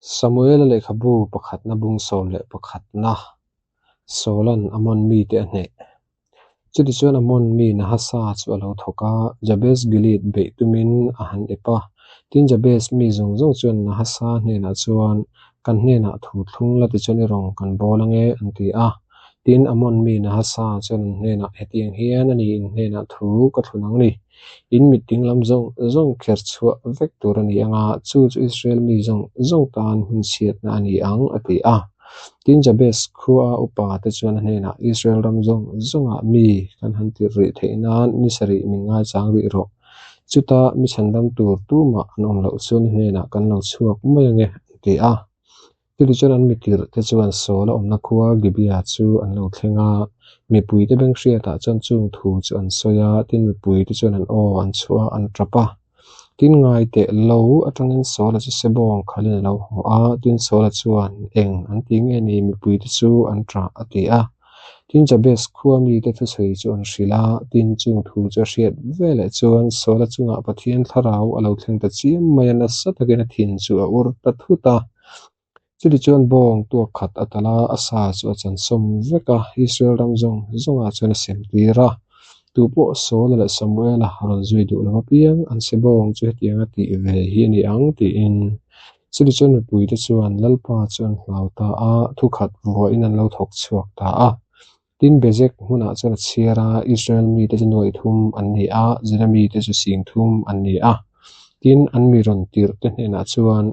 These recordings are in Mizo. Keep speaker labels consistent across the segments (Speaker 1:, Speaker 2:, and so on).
Speaker 1: Samuela lehkhabu pakhatna bung 11na Saula'n Ammon mite a hneh. Chutichuan Ammon mi Nahasa chu a lo thawk a, Jabes Gilead beih tumin a han ep a. Tin, Jabes mi zawng zawng chuan Nahasa hnenah chuan, Kan hnenah thu thlung la tichuan i rawng kan bawl ange, an ti a. Tin, Ammon mi Nahasa chuan an hnenah, Hetiang hian a ni in hnenah thu ka thlun ang ni. In mit dinglam zawng zawng kher chhuah vek tur a ni ang a, chu chu Israel mi zawng zawng tan hmun chhiatna a ni ang, a ti a. Tin, Jabes khua upa te chuan a hnenah, Israel ram zawng zawngah mi kan han tirh rih theih nan ni sarih min ngaichang rih rawh. Chuta mi chhandam tur tumah an awm loh chuan i hnenah kan lo chhuak mai ang e, an ti a. Chutichuan an mitirh te chuan Saul a awmna khua Gibeah chu an lo thleng a, mipuite beng hriatah chuan chung thu chu an sawi a, tin mipuite chuan an aw an chhuah a, an tap a. Tin ngai teh lo atangin Saula chu sebawng khalin a lo haw a, tin Saula chuan eng an ti nge ni mipuite chu an ṭah a ti a. Tin Jabes khua mite thusawi chu an hrilh a, tin chung thu chu a hriat veleh chuan Saula chungah Pathian thlarau a lo thleng ta chiam mai a, nasa takin a thin chu a ur ta thut a. Chutichuan bawng tuak khat a tal a, a sa chu a chansawm vek a, Israel ram zawng zawngah chuan a sem tir a. Tu pawh Saula leh Samuela rawn zui duh lo apiang, an se bawng chu hetianga tih ve hi a ni ang tiin. Chutichuan mipuite chuan Lalpa chu an hlau ta a, thukhat vuahin an lo thawk chhuak ta a. Tin, Bezek hmunah chuan a chhiar a, Israel mite chu nuai thum an ni a, Juda mite chu sing thum an ni a. Tin, an mi rawn tirhte hnenah chuan,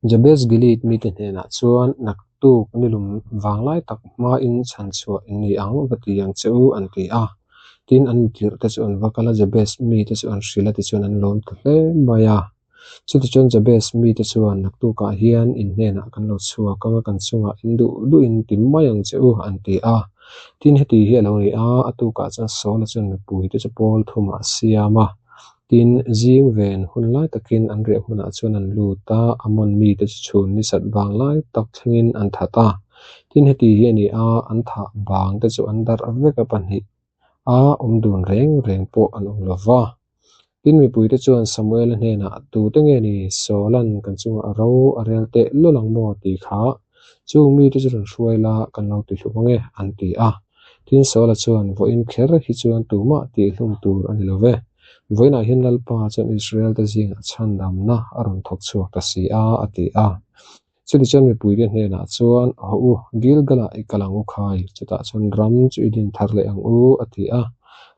Speaker 1: Jabes Gilead mite hnenah chuan, Naktuk nilum vanglai tak hmain chhan chhuah in ni ang, va ti ang che u, an ti a. Tin, an mi tirhte chu an va kal a, Jabes mite chu an hrilh a, tichuan an lawm ta hle mai a. Chutichuan Jabes mite chuan, Naktukah hian in hnenah kan lo chhuak ang a, kan chungah in duh duhin ti mai ang che u, an ti a. Tin, heti hi a lo ni a, a tukah chuan Saula chuan mipuite chu pawl thumah a siam a. Tin, zing ven hun lai takin an riah hmunah chuan an lut a, Ammon mite chu chhun ni sat vang lai tak thlengin an that a. Tin, heti hi a ni a, an thah vangte chu an darh vek a pahnih a, awm dun reng reng pawh an awm lo va. Tin, mipuite chuan Samuela hnenah, Tute nge ni Saula'n kan chungah ro a rel teh lul ang maw? tih kha chung mite chu rawn hruai la, kan lo ti hlum ang e, an ti a. Tin, Saula chuan, Vawiin kher hi chuan tumah tih hlum tur a ni lo ve. Vawiinah hian Lalpa chuan Israel-te zingah chhandamna a rawn thawk chhuak ta si a, a ti a. Chutichuan mipuite hnenah chuan, Haw u, Gilgal-ah i kal ang u khai, chutah chuan ram chu i din thar leh ang u, a ti a.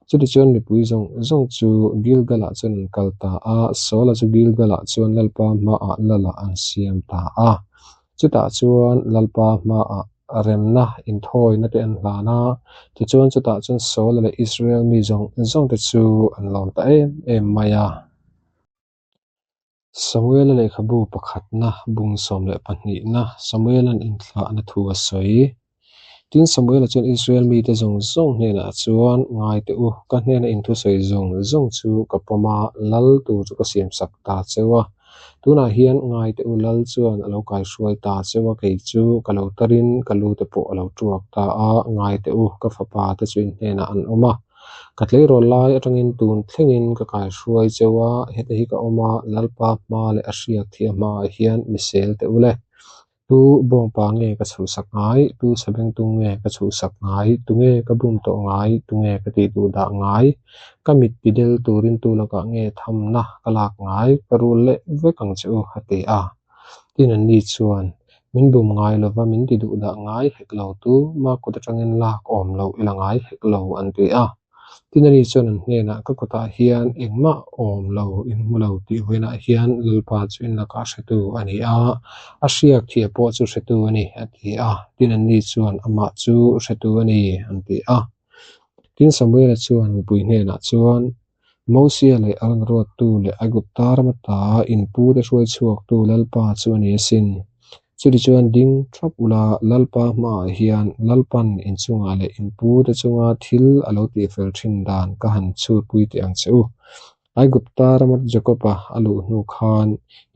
Speaker 1: Chutichuan mipui zawng zawng chu Gilgal-ah chuan an kal ta a, Saula chu Gilgal-ah chuan Lalpa hmaah Lalah an siam ta a. Chutah chuan Lalpa hmaah remna inthawina te an hlan a, tichuan chutah chuan Saula leh Israel mi zawng zawngte chu an lawm ta em em mai a. Samuela lehkhabu pakhatna bung 12na Samuela'n inthlahna thu a sawi. Tin, Samuela chuan Israel mite zawng zawng hnenah chuan, Ngai teh u, ka hnena inthusawi zawng zawng chu ka pawm a, lal tur chu ka siamsak ta cheu a. Tunah hian ngai teh u, lal chuan a lo kaihruai ta cheu a, kei chu ka lo tarin ka lu te pawh a lo tuak ta a, ngai teh u, ka fapa te chu in hnenah an awm a. Ka tleirawl lai atangin tun thlengin ka kaihruai cheu a, heta hi ka awm a, Lalpa hma leh a hriak thih a hmaah hian mi sel teh u le. Tu bawngpa nge ka chhuhsak ngai? Tu sabengtung nge ka chhuhsak ngai? Tunge ka bum tawh ngai? Tunge ka tih duh dah ngai? Ka mit ti del turin tu lakah nge thamna ka lak ngai? Ka rul leh vek ang che u, a ti a. Tin anni chuan, Min bum ngai lova min ti duh dah ngai hek lo tu, ma kut atangin lak awm lo i la ngai hek lo, an ti a. Tin ani chuan an hnenah, Ka kutah hian engmah awm lo in hmu lo tih vawiinah hian Lalpa chu in lakah hretu a ni a, a hriak thia pawh chu hretu a ni, a ti a. Tin anni chuan, Amah chu hretu a ni, an ti a. Tin Samuela chuan mipui hnenah chuan, Mosia leh a rawn ruattu leh Aigupta ram ata in pute hruai chhuaktu Lalpa chu a ni asin. Chutichuan ding thap ula, Lalpa hmaah hian Lalpan in chungah leh in pute chunga thil a lo tihfel thin dan ka han chhutpui teh ang che u. Aigupta rama Jakob-a a luh hnu khan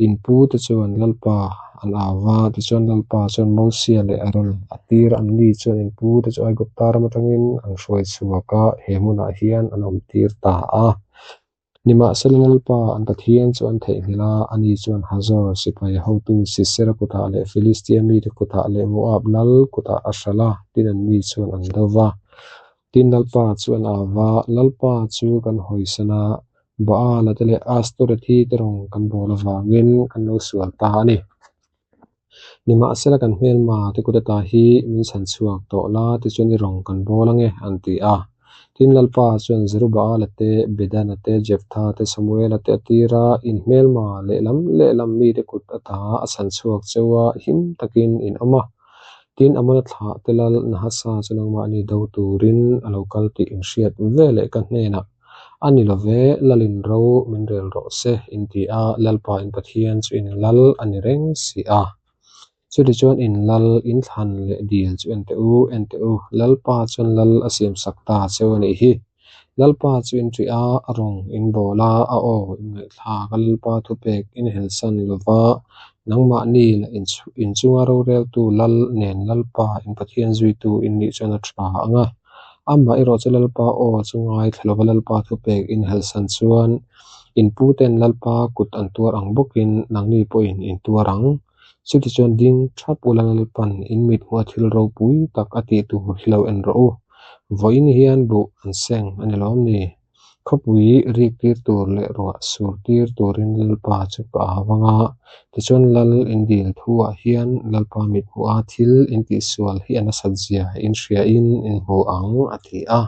Speaker 1: in pute chuan Lalpa an au va, tichuan Lalpa chuan Mosia leh Aaron a tir an ni chuan in pute chu Aigupta ram atangin an hruai chhuak a, he hmunah hian an awm tir ta a. Nimahsela Lalpa an Pathian chu an theihnghilh a, ani chuan Hazor sipai hotu Sisera kutah leh Filistia mite kutah leh Moab lal kutah a hralh a, tin anni chuan an do va. Tin Lalpa chu an au va, Lalpa chu kan hawisan a, Baala te leh Astorethi te rawng kan bawl avangin kan lo sual ta a ni. Nimahsela kan hmelma te kut ata hi min chhan chhuak tawh la, tichuan i rawng kan bawl ange, an ti a. Tin, Lalpa chuan Zerubaala te, Bedana te, Jeftha te, Samuela te a tir a, in hmelma lehlam lehlam mite kut ata a chhan chhuak cheu a, him takin in awm a. Tin, Amona thlah te lal Nahasa chu nangmahni do turin a lo kal tih in hriat veleh ka hnenah, A ni lo ve, Lalin ro min rel rawh se, in ti a, Lalpa in Pathian chu in lal a ni reng si a. Chutichuan in lal, in thlan leh dil chu en teh u, en teh u, Lalpa chuan lal a siam sak ta cheu a nih hi. Lalpa chu in ṭih a, a rawng in bawl a, a aw in ngaihthlak a, Lalpa thupek in helsan lo va, nangmahni lah in chunga roreltu lal nen Lalpa in Pathian zuitu in nih chuan a ṭha ang a. Amah erawh chu Lalpa aw chu ngaithla lova Lalpa thupek in helsan chuan in puten Lalpa kut an tuar ang bawkin nangni pawhin in tuar ang. Chutichuan ding thap ula Lalpan in mit hmuh a thil ropui tak a tih tur hi lo en rawh u. Vawiin hian buh an seng a ni lawm ni? Khawpui rik tir tur leh ruah sur tir turin Lalpa chu ka au ang a, tichuan Lal in dil thuah hian Lalpa mit hmuh a thil in tihsual hi a nasat zia in hriain in hmu ang a ti a.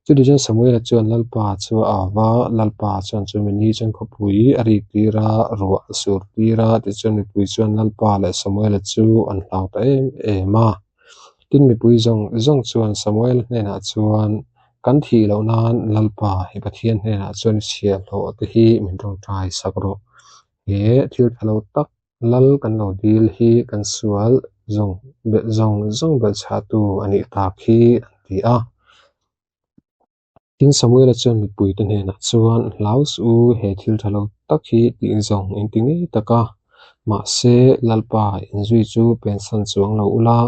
Speaker 1: Chutichuan Samuela chuan Lalpa chu a au va, Lalpa chuan chumi ni chuan khawpui a rik tir a, ruah a sur tir a, tichuan mipui chuan Lalpa leh Samuela chu an hlau ta em em a. Tin mipui zawng zawng chuan Samuel hnenah chuan, Kan thih loh nan Lalpa i Pathian hnenah chuan i chhiahhlawh te hi min tawngtai sak rawh. He thil tha lo tak Lal kan lo dil hi kan sual zawng zawng zawng belhchhahtu a nih tak hi an ti a. Tin, Samuela chuan mipuite hnenah chuan, Hlau suh u, he thil tha lo tak hi tih zawng in ti ngei tak a. Mahse, Lalpa inzui chu pensan chuang lo ula,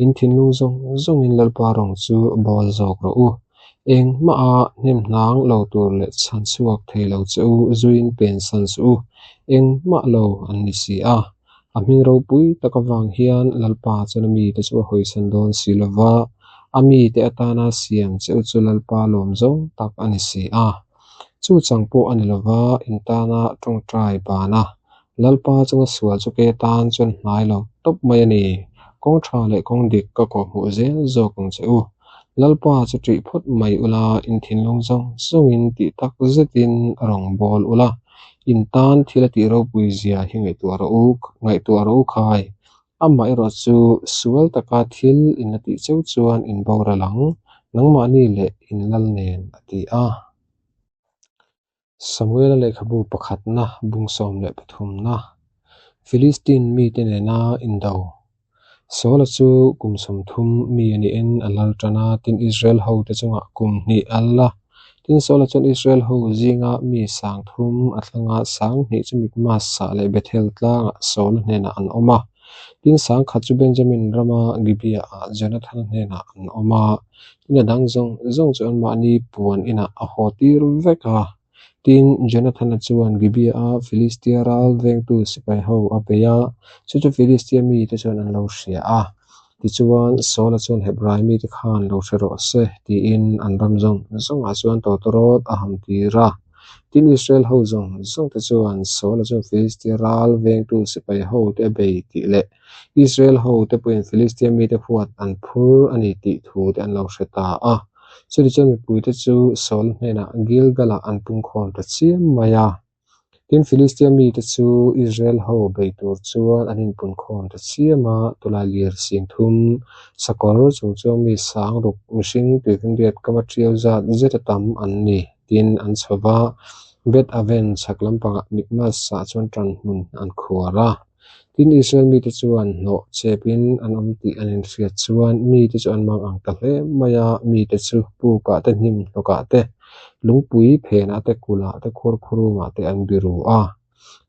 Speaker 1: in thinlung zawng zawngin Lalpa rawng chu bawl zawk rawh u. Engmah a hnemhnang lo tur leh chhan chhuak thei lo che u zuiin pensan suh u, engmah lo an ni si a. A hming ropui tak avang hian Lalpa chuan a mite chu a hawisan dawn si lo va, a mite atana siam che u chu Lalpa lawm zawng tak a ni si a. Chu chang pawh a ni lo va, in tana tawngtai bana Lalpa chunga sual chu ke tan chuan hnai lo tawp mai a ni. Kawng tha leh kawng dik ka kawhhmuh zel zawk ang che u. Lalpa chu ṭih phawt mai ula, in thinlung zawng zawngin tih tak zetin a rawn bawl ula, in tan thil a tih ropui zia hi ngaihtuah rawh u, ngaihtuah rawh u khai. Amah erawh chu sual taka thil in la tih cheu chuan in boral ang, nangmahni leh in lal nen a ti a. Samuela lehkhabu pakhatna bung 13na Filistin mite nena indo. Saula chu kum 30 mi a niin a lal tan a, tin Israel hote chungah kum hnih a lal a. Tin Saula chuan Israel ho zinga mi 3000 a thlang a, 2000 chu Mikmas-ah leh Bethel tlangah Saula hnenah an awm a. Tin 1000 chu Benjamin rama Gibeah-ah Jonathana hnenah an awm a. Tin a dang zawng zawng chu anmahni puan inah a haw tir vek a. Tin, Jonathana chuan Gibeah-a Filistia ral vengtu sipai ho a bei a, chu chu Filistia mite chuan an lo hria a. Tichuan, Saula chuan Hebrai mite khan lo hre rawh se, tiin an ram zawng zawngah chuan tawtawrawt a ham tir a. Tin, Israel ho zawng zawngte chuan Saula chuan Filistia ral vengtu sipai hote a bei tih leh Israel hote pawhin Filistia mite huat an phur a ni tih thu te an lo hre ta a. Chutichuan mipuite chu Saula hnenah Gilgal-ah an pungkhawm ta chiam mai a. Tin, Filistia mite chu Israel ho bei tur chuan an inpunkhawm ta chiam a, tulai lir 3000, sakawr chung chuang mi 6000, mihring 700 kama ṭiau zat zeta tam an ni. Tin, an chho va, Beth Aven chhak lampangah Mikmas-ah chuan ṭan hmun an khuar a. Tin, Israel mite chuan hnawh chepin an awm tih an inhriat chuan mite chu an mang ang ta hle mai a, mite chu pukah te, hnim hnawkah te, lungpui phenah te, kulhah te, khuarkhurumah te an biru a.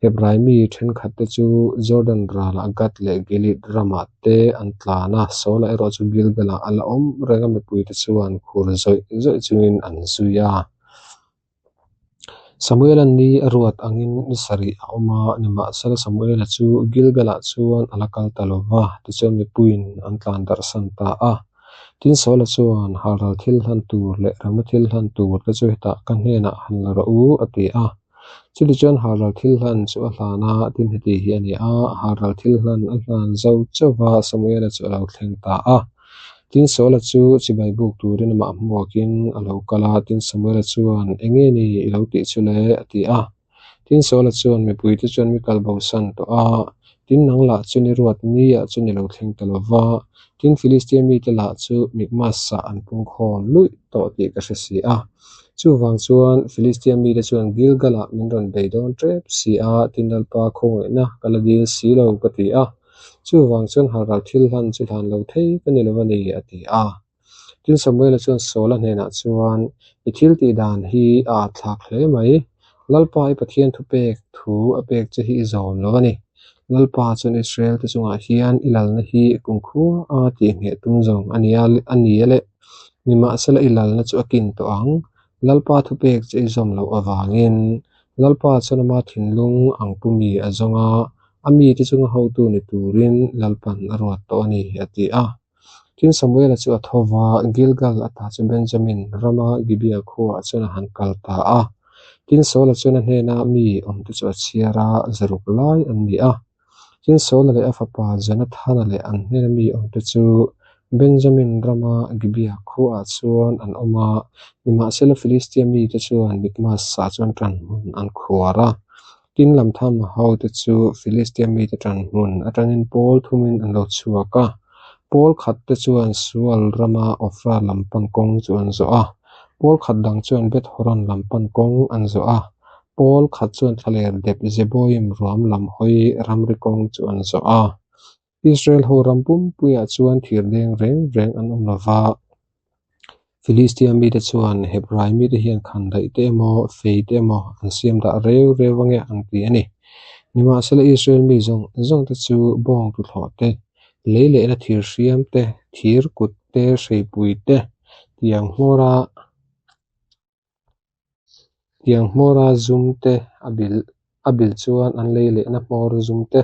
Speaker 1: Hebrai mi thenkhat te chu Jordan ralah Gad leh Gilead ramah te an tlan a, Saula erawh chu Gilgalah a la awm reng a, mipuite chuan khur zawih zawih chungin an zui a. Samuela'n ni a ruat angin ni sarih a awm a, nimahsela Samuela chu Gilgalah chuan a la kal ta lo va, tichuan mipuiin an tlan darhsan ta a. Tin, Saula chuan, Halral thil hlan tur leh ramna thil hlan tur te chu hetah ka hnenah han la rawh u, a ti a. Chutichuan halral thil hlan chu a hlan a, tin heti hi a ni a, halral thil hlan a hlan zo chauh va, Samuela chu a lo thleng ta a. Tin, Saula chu chibai buk turin amah hmuakin a lo kal a, tin Samuela chuan, Enge ni i lo tih chu le? a ti a. Tin, Saula chuan, Mipuite chuan mi kal bosan tawh a, tin nang lah chu ni ruat niah chu ni lo thleng ta lo va, tin Filistia mite lah chu Mikmas-ah an pungkhawm luih tawh tih ka hre si a. Chuvang chuan Filistia mite chuan Gilgal-ah min rawn bei dawn tep si a, tin Lalpa khawngaihna ka la dil si lo ka ti a. Chuvang chuan halral thil hlan chu hlan lo thei ka ni lo a ni, a ti a. Tin Samuela chuan Saula hnenah chuan, I thil tih dan hi a atthlak hle mai. Lalpa i Pathian thupek thu a pek che hi i zawm lo a ni. Lalpa chuan Israel te chungah hian i lalna hi kumkhua a tihngheh tum zawng a nia a ni a leh. Nimahsela i lalna chu a kin tawh ang. Lalpa thupek che i zawm loh avangin Lalpa chuan ama thinlung ang pu mi a zawng a, a mite chunga hotu ni turin Lalpan a ruat tawh a ni, a ti a. Tin, Samuela chu a tho va, Gilgal ata chu Benjamin rama Gibeah khuaah chuan a han kal ta a. Tin, Saula chuan a hnena mi awmte chu a chhiar a, zaruk lai an ni a. Tin, Saula leh a fapa Jonathana leh an hnena mi awmte chu Benjamin rama Gibeah khuaah chuan an awm a, nimahsela Filistia mite chuan Mikmas-ah chuan ṭanhmun an khuar a. Tin, lamthama hote chu Filistia mite ṭanhmun aṭangin pawl thumin an lo chhuak a. Pawl khat te chuan Sual rama Ofra lam pan kawng chu an zawh a, pawl khat dang chuan Beth Horon lam pan kawng an zawh a, pawl khat chuan thlaler dep Zeboim ruam lam hawi ramri kawng chu an zawh a. Israel ho ram pumpuiah chuan thir deng reng reng an awm lo va. Filistia mite chuan Hebrai mite hian khandaih te emaw, fei te emaw an siam dah reu reu ange an ti a ni. Nimahsela Israel mi zawng zawng te chu bawng tuthlawh te, lei lehna thir hriam te, thir kut te, hreipui te, tiang hmawra Tiang hmawra zum te a bilh a bilh chuan an lei lehna hmawr zum te,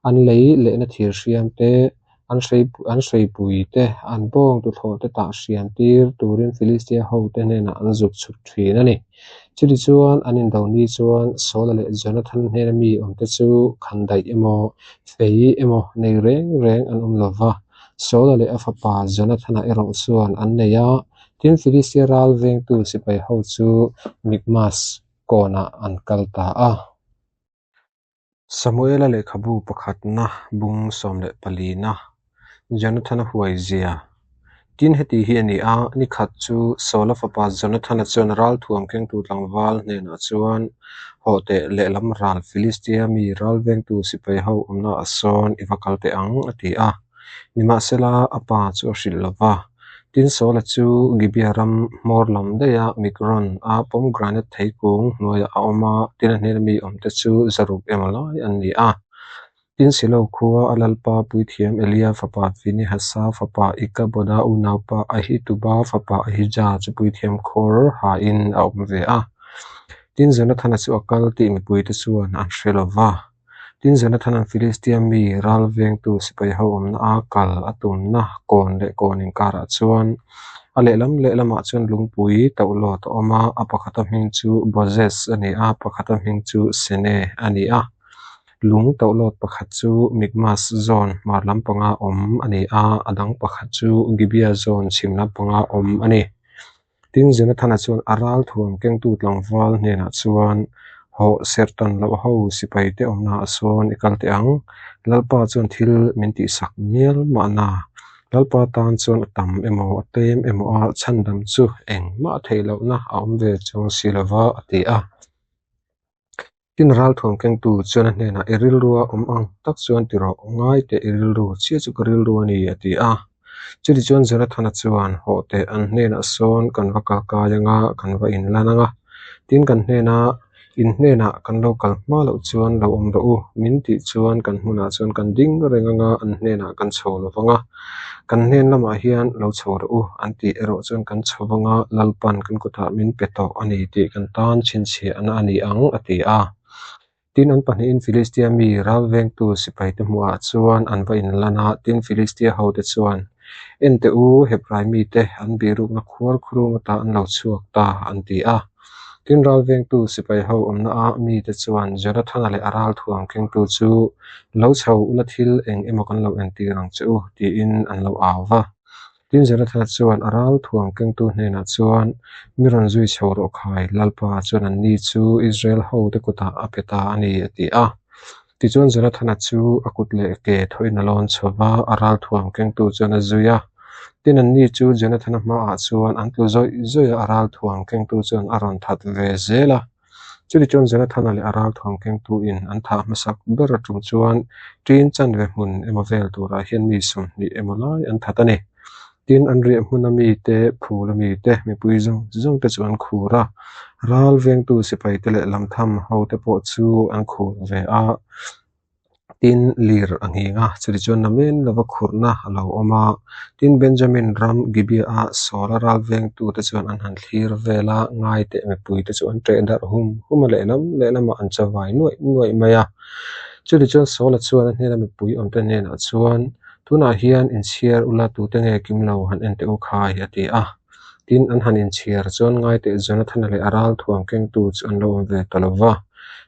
Speaker 1: an lei lehna thir hriam te, an hrei an hreipui te, an bawng tuthlawh te tah hriam tir turin Filistia ho te hnenah an zuk chhuk thin a ni. Chutichuan an indo ni chuan Saula leh Jonathan hnena mi awm te chu khandaih emaw, fei emaw nei reng reng an awm lo va, Saula leh a fapa Jonathana erawh chuan an nei a, Tin, Filistia ral vengtu sipai ho chu Mikmas kawnah an kal ta a. Samuela lehkhabu pakhatna bung 14na, Jonathana huai zia. Tin, heti hi a ni a, ni khat chu Saula fapa Jonathana chuan ralthuam kengtu tlangval hnenah chuan, Hawh teh lehlam ral Filistia mi ral vengtu sipai ho awmnaah sawn i va kal teh ang, a ti a. Nimahsela, a pa chu a hrilh lo va. Tin, Saula chu Gibeah ram hmawr lam daiha Migron a pomegranate theikung hnuaiah a awm a, tin a hnena mi awmte chu zaruk emaw lai an ni a. Tin, Silo khua a lalpa puithiam Elia fapa Finehasa fapa Ikaboda unaupa Ahituba fapa Ahija chu puithiam khawr hain a awm ve a. Tin, Jonathana chu a kal tih mipuite chuan an hre lo va. Tin, Jonathana'n Filistia mi ral vengtu sipai ho awmna a kal a tumna kawn leh kawn inkarah chuan a lehlam lehlamah chuan lungpui tauhlawt a awm a, a pakhata hming chu Bozez a ni a, pakhata hming chu Sene a ni a. Lung tauhlawt pakhat chu Mikmas zawn hmar lampanga awm a ni a, a dang pakhat chu Gibea zawn chhim lampanga awm a ni. Tin, Jonathana chuan a ral thuam kengtu tlangval hnenah chuan, Hawh, serhtan loh ho sipaite awmnaah sawn i kal teh ang. Lalpa chuan thil min tihsak mial mahna. Lalpa tan chuan a tam emaw, a tlem emaw a chhandam chu engmah theih lohna a awm ve chuang si lo va, a ti a. Tin, ralthuam kengtu chuan a hnenah, I rilrua awm ang tak chuan ti rawh, ngai teh i rilru chiah chu ka rilru a ni, a ti a. Chutichuan Jonathana chuan, Hawh teh, an hnenah sawn kan va kal kai ang a, kan va inlan ang a. Tin, kan hnena In hnenah kan lo kal hma loh chuan lo awm rawh u, min tih chuan kan hmunah chuan kan ding reng anga an hnenah kan chho lo vang a. Kan hnen lamah hian lo chho rawh u, an tih erawh chuan kan chho vang a, Lalpan kan kutah min pe tawh a ni tih kan tan chhinchhiahna a ni ang, a ti a. Tin, an pahnihin Filistia mi ralvengtu sipaite hmuhah chuan an va inlan a, tin, Filistia hote chuan, En teh u, Hebrai mite an bihrukna khuar khurung ata an lo chhuak ta, an ti a. Tin, ralvengtu sipai ho awmna a mite chuan Jonathana leh a ralthuam kengtu chu, Lo chho ula thil eng emaw kan lo entir ang che u, tiin an lo au va. Tin, Jonathana chuan a ralthuam kengtu hnenah chuan, Mi rawn zui chho rawh khai, Lalpa chuan anni chu Israel hote kutah a pe ta a ni, a ti a. Tichuan Jonathana chu a kut leh ke thawhin a lawn chho va, a ralthuam kengtu chuan a zui a. Tin, anni chu Jonathana hmaah chuan an tlu zawih zawih a, a ralthuam kengtu chuan a rawn that ve zel a. Chutichuan Jonathana leh a ralthuam kengtuin an thah hmasak ber aṭum chuan ṭin chanve hmun emaw vel turah hian mi 20 emaw lai an that a ni. Tin, an riah hmuna mite, phul a mite, mipui zawng zawng te chu an khur a, ral vengtu sipaite leh lamtham hote pawh chu an khur ve a. Tin, lir a nghing a, chutichuan namen lova khurhna a lo awm a. Tin, Benjamin ram Gibeah-a Saula ral vengtute chuan an han thlir vel a, ngai teh mipuite chu an ṭeh darh hum hum a, lehlam lehlamah an chavai nuaih nuaih mai a. Chutichuan Saula chuan a hnena mipui awmte hnenah chuan, Tunah hian inchhiar ula tute nge kim lo han en teh u khai, a ti a. Tin, an han inchhiar chuan ngaiteh Jonathana leh a ralthuam kengtu chu an lo awm ve ta lo va.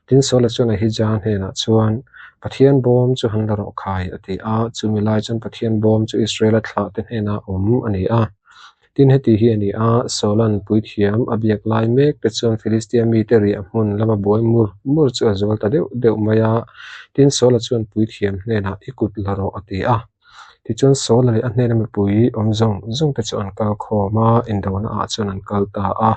Speaker 1: Tin, Saula chuan Ahija hnenah chuan, Pathian bawm chu han la rawh khai, a ti a. Chumi lai chuan Pathian bawm chu Israela thlahte hnenah awm a ni a. Tin, heti hi a ni a, Saula'n puithiam a biak lai mek te chuan Filistia mite riah hmun lama buai mur mur chu a zual ta deuh deuh mai a. Tin, Saula chuan puithiam hnenah, I kut la rawh, a ti a. Tichuan, Saula leh a hnena mipui awm zawng zawng te chu an kal khawm a, indona ah chuan an kal ta a.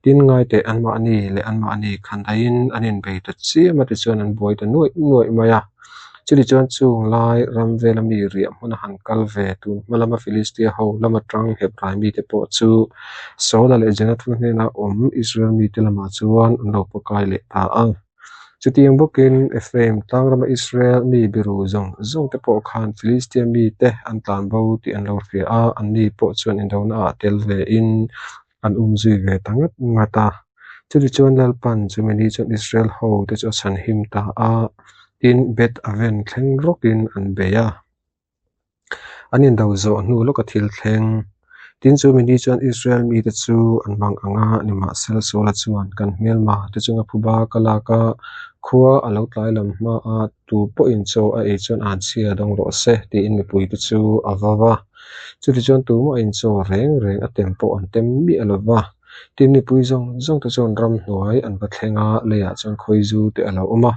Speaker 1: Tin, ngaiteh anmahni leh anmahni khandaiin an inbei ta chiam a, tichuan an buai ta nuaih nuaih mai a. Chutichuan chung lai ram vela mi riah hmuna han kal ve tun hma lama Filistia ho lama tang Hebrai mite pawh chu Saula leh Jonathan hnena awm Israel mite lamah chuan an lo pakai leh ta a. Chutiang bawkin Ephraim tlangrama Israel mi biru zawng zawngte pawh khan Filistia mite an tlan bo tih an lo hria a, anni pawh chuan indonaah tel vein an um zui ve ta ngat ngat a. Chutichuan Lalpan chumi ni chuan Israel hote chu a chhanhim ta a, tin Beth Aven thleng rawkin an bei a. An indo zawh hnu lawka thil thleng. Tin chumi ni chuan Israel mite chu an bang ang a, nimahsela Saula chuan kan hmelma te chunga phuba ka lak a, khua a lo tlai lam hma a, tu pawhin chaw a ei chuan anchhia dawng rawh se tiin mipuite chu a vau a. Chutichuan tumah in chaw reng reng a tem pawh an tem miah lo va. Tin mipui zawng zawng te chuan ramhnuai an va thleng a, leiah chuan khawizu te a lo awm a.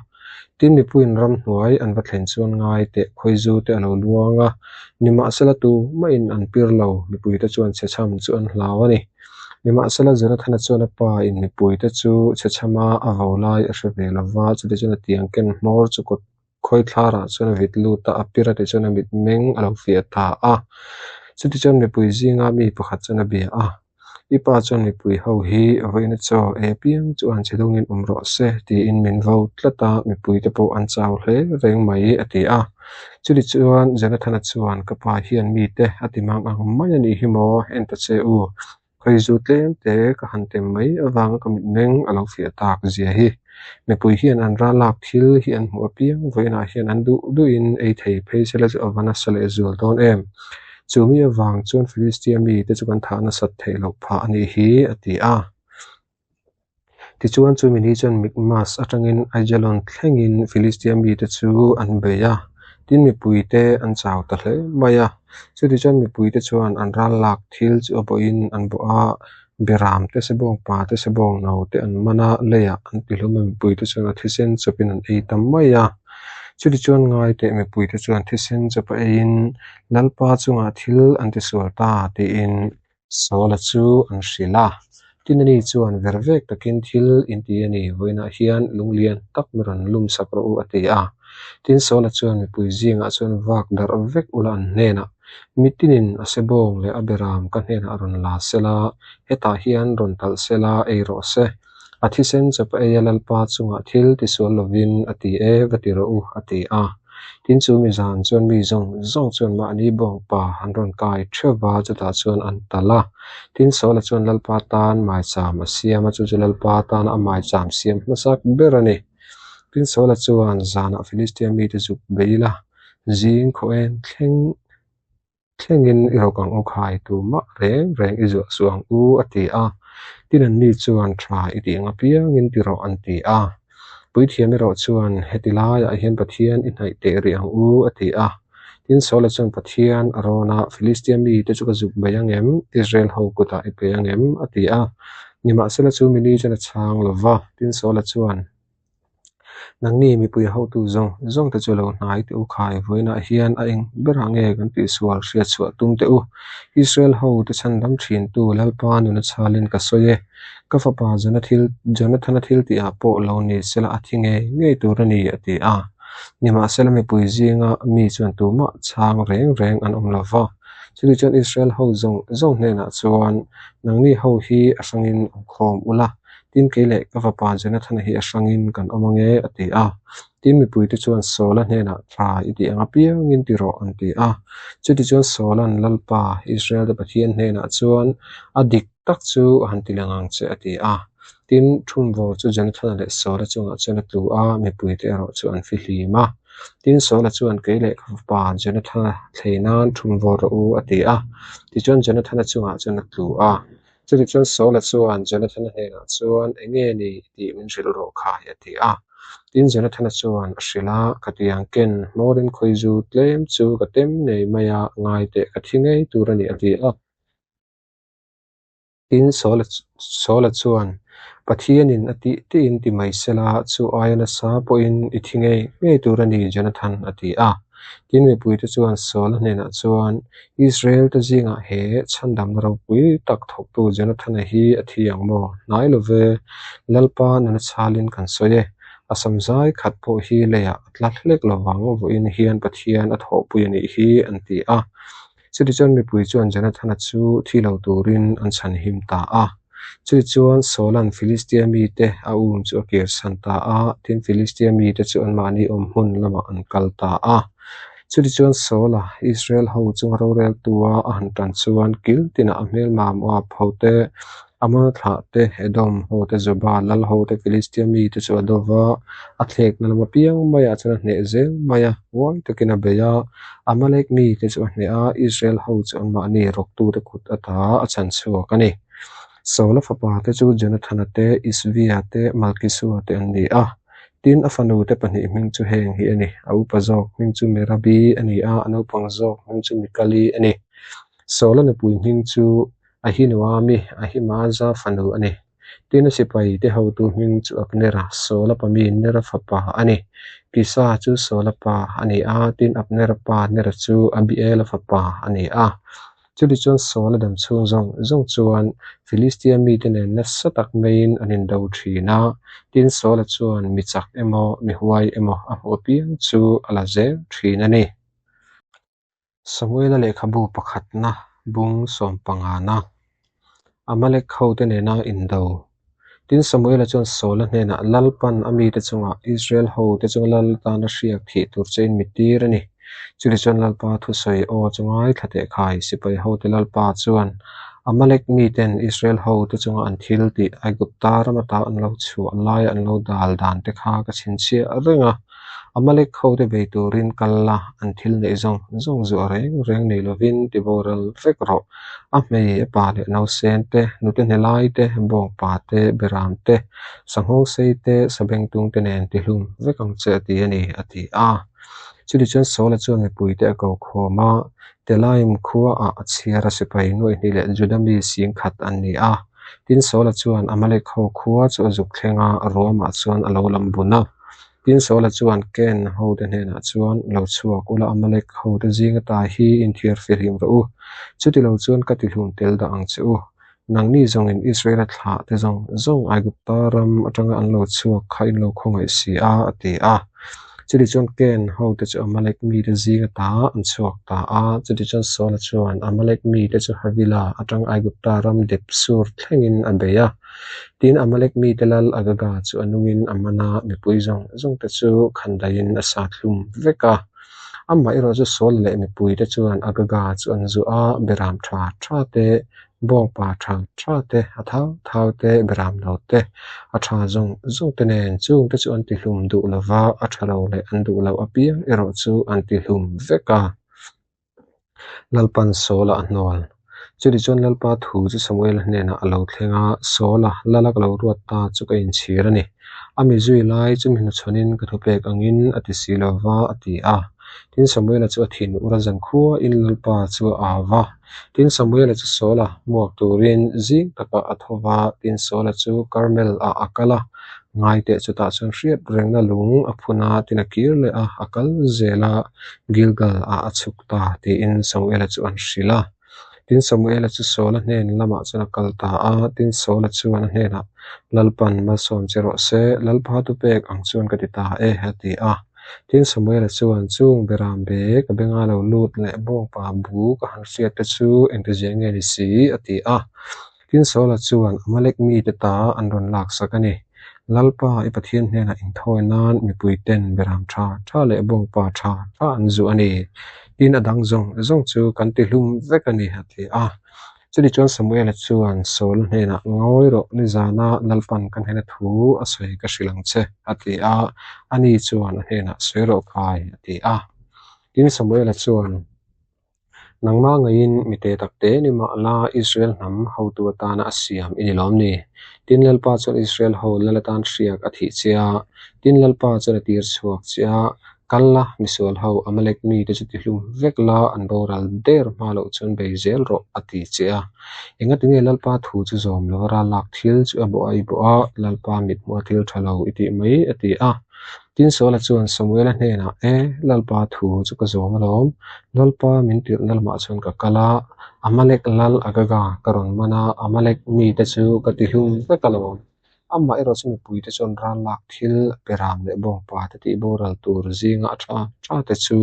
Speaker 1: Tin mipuiin ramhnuai an va thlen chuan ngai teh khawizu te a lo luang a, nimahsela tumahin an pir lo, mipuite chuan chhechham chu an hlau a ni. Nimahsela Jonathana chuan a pa in mipuite chu chhechhama a vo lai a hre ve lo va, chutichuan a tiang ken hmawr chu kawt Khawithlarah chuan a vit lut a, a pir a tichuan a mitmeng a lo fiah ta a. Chutichuan mipui zinga mi pakhat chuan a bia a, I pa chuan mipui ho hi vawiina chaw e piang chu an che dawngin awm rawh se tiin min vo tlat a, mipuite pawh an chau hle reng mai a ti a. Chutichuan Jonathana chuan ka pa hian mite a ti mang ang mai a nih hi maw, en ta che u, Khawizu tlem te ka han tem mai avanga ka mitmeng a lo fiah tak zia hi. Mipui hian an ral lak thil hi an hmuh apiang vawiinah hian an duh duhin ei thei phei sela chu a va nasa leh zual dawn em. Chu mi avang chuan Filistia mite chu kan thah nasat theih loh phah a nih hi, a ti a. Tichuan chumi ni chuan Mikmas atangin Aijalon thlengin Filistia mite chu an bei a, tin mipuite an chau ta hle mai a. Chutichuan mipuite chuan an ral lak thil chu a bawhin an bawh a, beram te sebawng pa te sebawng no te an man a, leiah an tihlum a, mipuite chuan a thisen chawpin an ei ta mai a. Chutichuan ngaiteh mipuite chuan thisen chawp a eiin Lalpa chungah thil an tisual ta tiin Saula chu an hrilh a, Tinani chuan ver vek takin thil in ti a ni, vawiinah hian lunglian tak mi rawn lum sak rawh u a ti a. Tin Saula chuan mipui zingah chuan vak darh vek ula an hnenah, Mitinin a sebawng leh a beram ka hnenah rawn la sela, hetah hian rawn talh sela ei rawh se. A thisen chawp a ei a Lalpa chungah thil tisual lovin a ti e, va ti rawh u, a ti a. Tin chu mi zan chuan mi zawng zawng chuan mahni bawngpa an rawn kai theuh va, chutah chuan an talh a. Tin Saula chuan Lalpa tan maicham a siam a, chu chu Lalpa tana a maicham siam hmasak ber a ni. Tin Saula chuan zanah Filistia mite zuk bei ila, zing khaw en thleng Thlengin i rawk ang u khai tumah reng reng i zuah suh ang u a ti a. Tin anni chuan tha i tih ang apiangin ti rawh an ti a. Puithiam erawh chuan heti laiah hian Pathian i hnaih teh rih ang u a ti a. Tin Saula chuan Pathian a rawn a, Filistia mite chu ka zuk bei ang em? Israel ho kutah i pe ang em? a ti a. Nimahsela chu mini chuan a chhang lo va. Tin Saula chuan. Nangni mipui hotu zawng zawng te chu lo hnai teh u khai, vawiinah hian a eng berah nge kan tihsual hriat chhuah tum teh u. Israel ho te chhandam thintu Lalpa nuna chhalin ka sawi e. Ka fapa Jonathana thil tihah pawh lo ni sela a thi ngei ngei tur a ni, a ti a. Nimahsela mipui zinga mi chuan tumah chhang reng reng an awm lo va. Chutichuan Israel ho zawng zawng hnenah chuan, Nangni ho hi a hrangin awm khawm ula, Tin, kei leh ka fapa Jonathana hi a hrangin kan awm ange, a ti a. Tin, mipuite chuan Saula hnenah tha i tih ang apiangin ti rawh, an ti a. Chutichuan Saula'n Lalpa, Israelte Pathian hnenah chuan a dik tak chu a han ti lang ang che, a ti a. Tin, thumvawr chu Jonathana leh Saula chungah chuan a tlu a, mipuite erawh chu an fihlim a. Tin, Saula chuan kei leh ka fapa Jonathana thlei nan thumvawr rawh u, a ti a. Tichuan Jonathana chungah chuan a tlu a. Chutichuan Saula chuan Jonathana hnenah chuan, Enge ni i tih min hrilh rawh khai, a ti a. Tin, Jonathana chuan a hrilh a, Ka tiang ken hmawrin khawizu tlem chu ka tem ngei mai a, ngai teh ka thi ngei tur a ni, a ti a. Tin, Saula chuan, Pathianin a tih tiin ti mai sela, chu aia nasa pawhin i thi ngei ngei tur a ni, Jonathan, a ti a. Tin, mipuite chuan Saula hnenah chuan, Israel-te zingah he chhandamna ropui tak thawktu Jonathana hi a thi ang maw? Hnai lo ve, Lalpa nuna chhalin kan sawi e. A samzai khat pawh hi leiah a tla hlek lo vang, vawiin hian Pathian a thawhpui a nih hi, an ti a. Chutichuan mipui chuan Jonathana chu thi lo turin an chhanhim ta a. Chutichuan Saula'n Filistia mite a um chu a kirsan ta a, tin Filistia mite chu anmahni awm hmun lamah an kal ta a. Chutichuan Saula, Israel ho chunga roreltua a han tan chuan kil tinah a hmelma Moab hote, Amona thlah te, Edom hote, Zoba lal hote, Filistia mite chu a do va, a thlekna lam apiang maiah chuan a hneh zel mai a, huai takin a bei a. Amalek mite chu a hneh a, Israel ho chu anmahni rawktute kut ata a chhan chhuak a ni. Saula fapa te chu Jonathana te, Isvia te, Malkisua te an ni a. Tin, a fanu te pahnih hming chu heng hi a ni, a upa zawk hming chu Merabi a ni a, a naupang zawk hming chu Mikali a ni. Saula nupui hming chu Ahinoami, Ahimaaza fanu a ni. Tin, a sipai te hotu hming chu Abnera, Saula pami Nera fapa a ni. Kisa chu Saula pa a ni a, tin Abnera pa Nera chu Abiela fapa a ni a. Chutichuan Saula dam chhung zawng zawng chuan Filistia mite nen nasa tak maiin an indo thin a, tin Saula chuan mi chak emaw, mi huai emaw a hmuh apiang chu a la zel thin a ni. Samuela lehkhabu pakhatna bung sawmpangana Amalek hote nena indo. Tin Samuela chuan Saula hnenah Lalpan a mite chungah Israel hote chunga Lal tana hriak thih tur che in mittir a ni. Chutichuan Lalpa thusawi aw chu ngaithla teh khai sipai hote Lalpa chuan Amalek miten Israel hote chunga an thil tih Aigupta ram ata an lo chhuah laia an lo dal dan te kha ka chhinchhiah reng a. Amalek hote bei turin kal la, an thil neih zawng zawng zuah reng reng nei lovin ti boral vek rawh. A hmei, a pa leh nausen te, nute hnelai te, bawngpa te, beram te, sanghawngsei te, sabengtung te nen ti hlum vek ang che a ti a ni, a ti a. Chutichuan Saula chuan mipuite a ko khawm a, Telaim khuaah a chhiar a sipai nuaihnih leh Juda mi singkhat an ni a. Tin Saula chuan Amalek ho khua chu a zuk thleng a, ruamah chuan a lo lam bun a. Tin Saula chuan Ken hote hnenah chuan, Lo chhuak ula Amalek hote zinga ta hi inthiar fihlim rawh u. Chutilo chuan ka tihlum tel dah ang che u. Nangni zawngin Israela thlah te zawng zawng Aigupta ram atanga an lo chhuak kha in lo khawngaih si a, a ti a. Chutichuan Ken hote chu Amalek mite zing ata an chhuak ta a. Chutichuan Saula chuan Amalek mite chu Havila atang Aigupta ram dep sur thlengin a bei a. Tin, Amalek mite lal Agaga chu a nungin a man a, mipui zawng zawngte chu khandaiin a sat hlum vek a. Amaherawh chu Saula leh mipuite chuan Agaga chu an zuah a, beram tha tha te, bawngpa tha tha te, a thau thau te, beram lo te, a tha zawng zawng te nen chungte chu an tihlum duh lo va, a tha lo leh an duh loh apiang erawh chu an tihlum vek a. Lalpan Saula a hnawl. Chutichuan Lalpa thu chu Samuela hnenah a lo thleng a, Saula, Lala ka lo ruat ta chu ka inchhir a ni. A mi zui lai chu mi hnuchhawnin ka thupek angin a ti si lo va, a ti a. Tin, Samuela chu a thin ur a zan khuain Lalpa chu a au va. Tin, Samuela chu Saula hmuak turin zing takah a tho va, tin, Saula chu Karmel-ah a kal a. Ngaiteh chutah chuan hriat rengna lung a phun a, tin a kir leh a, a kal zel a, Gilgal-ah a chhuk ta, tiin Samuela chu an hrilh a. Tin, Samuela chu Saula hnen lamah chuan a kal ta a, tin, Saula chuan a hnenah, Lalpan malsawm che rawh se, Lalpa thupek ang chuan ka ti ta e, a ti a. Tin, Samuela chuan, Chung beram be ka benga lo lut leh bawngpa bu ka han hriat te chu engtizia nge ni si? a ti a. Tin, Saula chuan Amalek mite ta an rawn laksak a ni. Lalpa, i Pathian hnenah inthawi nan mipuiten beram tha tha leh bawngpa tha tha an zuh a ni. Tin, a dang zawng zawng chu kan tihlum vek a ni, a ti a. Chutichuan Samuela chuan Saula hnenah, Ngawi rawh, nizana Lalpan ka hnena thu a sawi ka hrilh ang che, a ti a. Ani chuan a hnenah, Sawi rawh khai, a ti a. Tin, Samuela chuan. Nangmah ngaiin mi te tak te ni mah la Israel hnam hotu atana a siam i ni lawm ni? Tin Lalpa chuan Israel ho lal atan hriak a thih che a, tin Lalpa chuan a tir chhuak che a, Kal la, misual ho Amalek mite chu tihlum vek la, an boral der hma loh chuan bei zel rawh a ti che a. Engatinge Lalpa thu chu zawm lo a ral lak thil chu a bawh a i bawh a, Lalpa mithmuh a thil tha lo i tih mai a ti a. Tin Saula chuan Samuela hnenah, E, Lalpa thu chu ka zawm alawm. Lalpa min tirhna lamah chuan ka kal a, Amalek lal Agaga ka rawn man a, Amalek mite chu ka tihlum vek alawm. Amah erawh chu mipuite chuan ral lak thil peram leh bawngpa te tih boral tur zinga a tha tha te chu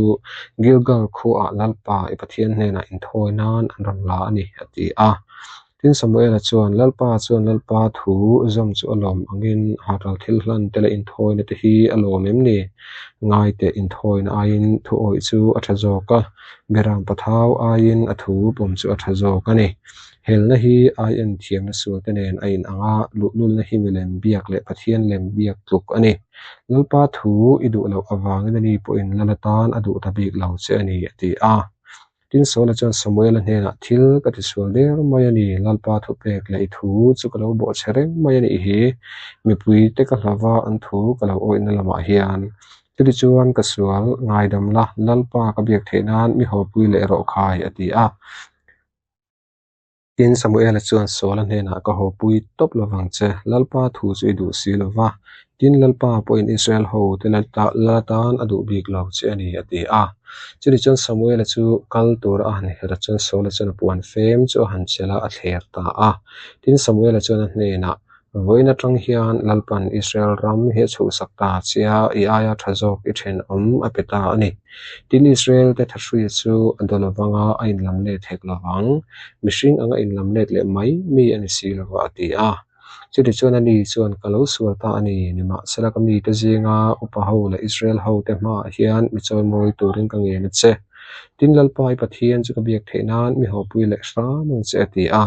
Speaker 1: Gilgal khuaah Lalpa i Pathian hnenah inthawi nan an rawn la a ni, a ti a. Tin, Samuela chuan, Lalpa chuan Lalpa thu zawm chu a lawm angin haral thil hlan te leh inthawina te hi a lawm em ni? Ngai teh inthawina aiin thu awih chu a tha zawk a, beram pathau aiin a thu pawm chu a tha zawk a ni. Helna hi ai en thiamna sual te nen a inang a, luhlulna hi milem biak leh Pathian lem biak tluk a ni. Lalpa thu i duh loh avangin ani pawhin Lal atan a duh ta bik lo che a ni, a ti a. Tin, Saula chuan Samuela hnenah, Thil ka ti sual der mai a ni, Lalpa thupek leh i thu chu ka lo bawhchhe reng mai a nih hi, mipuite ka hlava an thu ka lo awihna lamah hian. Chutichuan ka sual ngaidam la, Lalpa ka biak theih nan mi hawpui leh rawh khai, a ti a. Tin, Samuela chuan Saula hnenah, Ka hawpui tawp lo vang che, Lalpa thu chu i duh si lo va, tin, Lalpa pawhin Israel hote lal atan a duh bik lo che a ni, a ti a. Chutichuan Samuela chu kal tura a han her chuan Saula chuan a puan fem chu a han chelh a, a thler ta a. Tin, Samuela chuan a hnenah, Vawiin atang hian Lalpan Israel ram hi a chhuhsak ta che a, i aia tha zawk i thenawm a pe ta a ni. Tin, Israel te thahruia chu a daw lovang a, a inlam let hek lovang. Mihring anga inlam let leh mai mi a ni si lova a ti a. Chutichuan ani chuan ka lo sual ta a ni, nimahsela ka mite zinga upa ho leh Israel hote hmaah hian mi chawimawi turin ka ngen a che. Tin, Lalpa i Pathian chu ka biak theih nan mi hawpui leh hram ang che a ti a.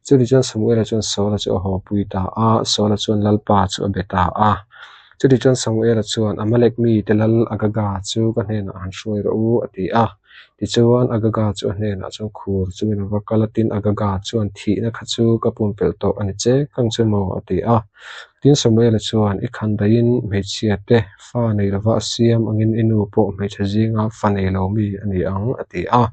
Speaker 1: Chutichuan Samuela chuan Saula chu a hawpui ta a, Saula chuan Lalpa chu a be ta a. Chutichuan Samuela chuan, Amalek mite lal Agaga chu ka hnenah han hruai rawh u, a ti a. Tichuan Agaga chu a hnenah chuan khur chungin a va kal a, tin Agaga chuan, Thihna kha chu ka pumpelh tawh a ni che kang chu maw? a ti a. Tin Samuela chuan, I khan daihin hmeichhia te fa nei lova a siam angin i nu pawh hmeichhe zinga fa nei lo mi a ni ang, a ti a.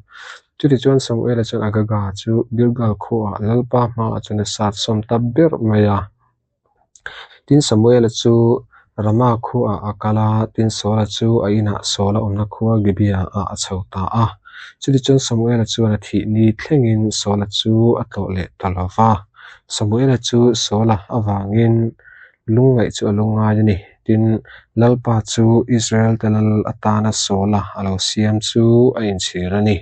Speaker 1: Chutichuan Samuela chuan Agaga chu Gilgal khuaah Lalpa hmaah chuan a sat sawm ta ber mai a. Tin Samuela chu Rama khuaah a kal a, tin Saula chu a inah Saula awmna khua Gibeah-ah a chho ta a. Chutichuan Samuela chuan a thih ni thlengin Saula chu a tlawh leh ta lo va. Samuela chu Saula avangin lungngaih chu a lungngai a ni. Tin, Lalpa chu Israel-te lal atâna Saula a lo siam chu a inchhîr a ni.